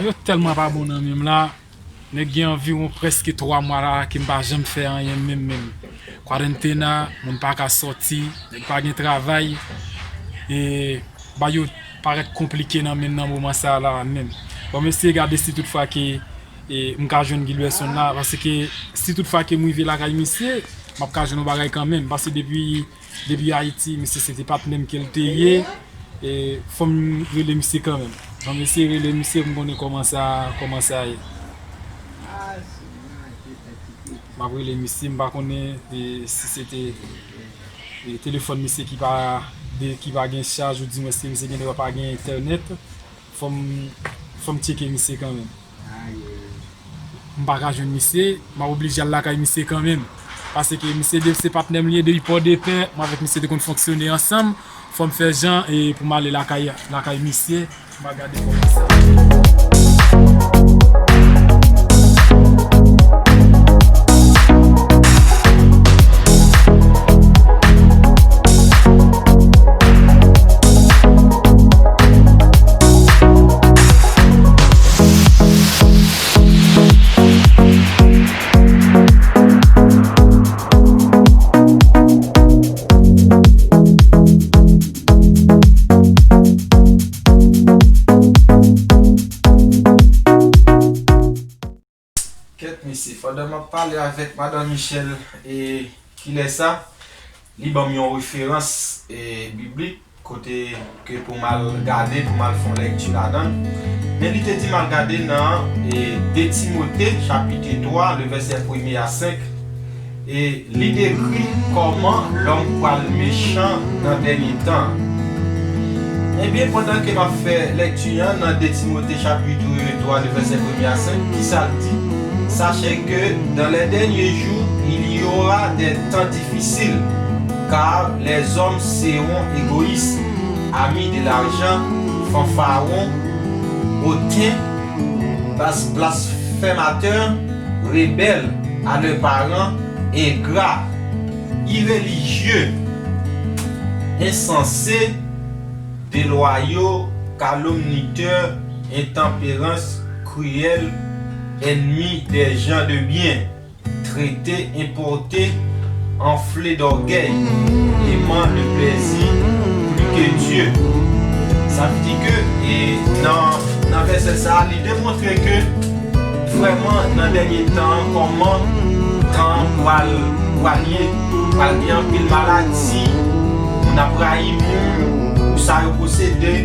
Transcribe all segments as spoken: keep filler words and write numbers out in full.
Yo tèlman pa bon nan men m la. Nèg gen anviwon prèske twa mwa la ke m pa janm fè anyen menm, menm. Kwarantena, moun pa ka sòti, nèg pa gen travay, e bagay yo parèt konplike nan men m nan moman sa a la menm. Bon, m eseye gade si toutfwa ke, e, m ka jwenn Gilberson la, paske si toutfwa ke m rive lakay misye, m ap ka jwenn yon bagay kanmenm, paske depi Depi Ayiti, misye se te patnè m ke l te ye. E, fò m rele misye kanmenm. Fò m eseye rele misye pou m konnen kòman sa, kòman sa ye. M ap rele misye, m pa konnen, e, si se te, e, telefòn misye ki pa, de, ki pa gen chaj, oudimwens ke misye gen dwa pa gen entènèt. Fò m, fò m tcheke misye kanmenm. M pa ka jwenn misye, m ap oblije al lakay misye kanmenm. Paske misye de, se patnè m li ye depi Pòdepè, mwen avèk misye te konn fonksyone ansanm. Fò m fè jan e pou m ale lakay, lakay misye, m a gade kòman sa ye. Kèt mesye, pandan m ap pale avèk Madan Michèle, e, kilè sa, li ban m yon referans, e, biblik, kote ke pou m al gade, pou m al fè yon lèkti ladan l. Men li te di m al gade nan, e, de Timote, chapit twa, le vèsè premye a senk. E li dekri kòman lòm pral mechan nan dènye tan. Ebyen, pandan ke m ap fè lèkti an nan de Timote chapit twa, de vèsè premye a senk, kisa l di? Sachez que dans les derniers jours, il y aura des temps difficiles, car les hommes seront égoïstes, amis de l'argent, fanfarons, hautains, blas-, blasphémateurs, rebelles à leurs parents, ingrats, irréligieux, insensés, déloyaux, calomniateurs, intempérants, cruels, ennemis des gens de bien, traités, importuns, enflés d'orgueil, aimant le plaisir plus que Dieu. Sa vle di ke, e, nan, nan vèsè sa a, li demontre ke vrèman nan dènye tan an, kòman tan an pral, pral ye, pral gen anpil maladi, moun ap rayi moun pou sa yo posede,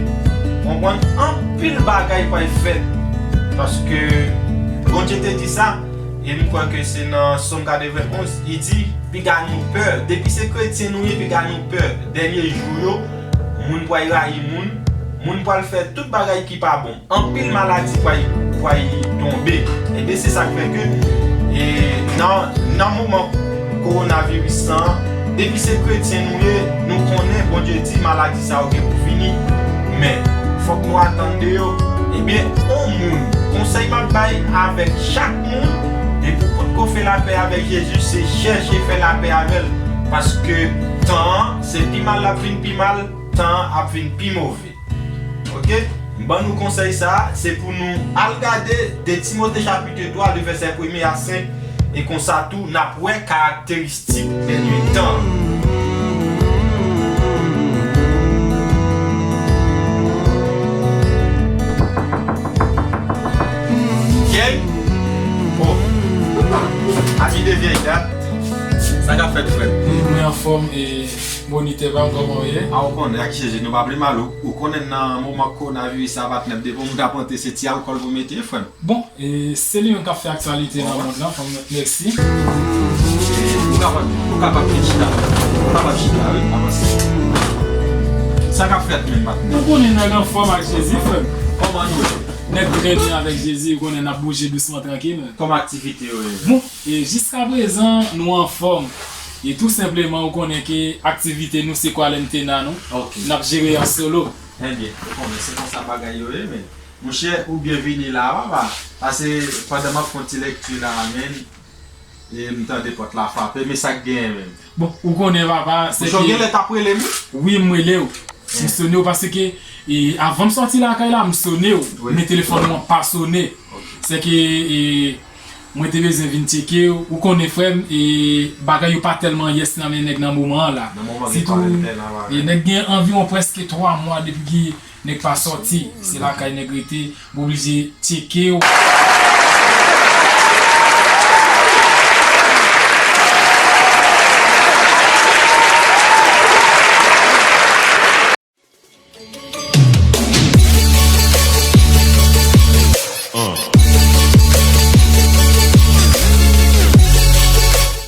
konprann, anpil bagay pral fèt, paske Bondye te di sa. E m kwè ke se nan Sòm katrevenn onz, li di, piga nou pè. Depi se kretyen nou ye, piga nou pè. Dènye jou yo, moun pral rayi moun, moun pral fè tout bagay ki pa bon. Anpil maladi pral, pral tonbe. Ebyen, se sa k fè ke, e, nan, nan moman kowonaviris lan, depi se kretyen nou ye, nou konnen Bondye di maladi sa yo gen pou fini. Men, fòk nou atann de yo. Ebyen, on moun, konsèy m ap bay avèk chak moun, depi w potko fè lapè avèk Jezi, se chèche fè lapè avè l. Paske tan an, se pi mal l ap vin pi mal, tan an ap vin pi move. Oke? M ban nou konsèy sa a, se pou nou al gade de Timote chapit twa, de vèsè premye a senk, e konsa tou, n ap wè karakteristik dènye tan. Oke? Oh. Ami de vyèy dat. Sa k ap fèt, frè m? Mwen anfòm e Monitè pa m, kòman w ye? A, ou konnen, ak Jezi, nou pa pi mal. Ou, ou konnen nan moman kowonaviris sa, patnè m, depi yon moun ap rantre, se ti alkòl pou mete, frè m. Bon, e, se li menm k ap fè aktyalite nan mond lan, fò m, mèsi. Ou kapab, ou kapab vin chita. Ou kapab chita, wi, avanse. Sa k ap fèt menm, patnè? Ou konnen nèg anfòm ak Jezi, frè m. Kòman nou ye? Nèg trè byen avèk Jezi, ou konnen n ap bouje dousman, trankil. Kòman aktivite yo ye? Bon, e jiskaprezan, nou anfòm. E tou senpleman, ou konnen ke aktivite nou se Kwalentena nou. Ok. N ap jere an solo. Ebyen, ou konnen se konsa bagay yo ye, men. Monchè, ou byenvini la, papa. Pase pandan m ap fè yon ti lèkti la, men, e m tande pòt la frape, men sa k genyen menm? Bon, ou konnen, papa, se ke... Monchè, w genlè t ap rele m? Wi, m rele w. M sone w paske e, avan m sòti lakay la, m sone w, men telefòn mwen pa sone. Se ke e, mwen te bezwen vin tcheke w, ou konnen frè m, e bagay yo pa tèlman yès nan men nèg nan moman an la. Sitou, e nèg gen anviwon prèske twa mwa depi ki nèg pa sòti. Se lakay nèg rete, m oblije tcheke w.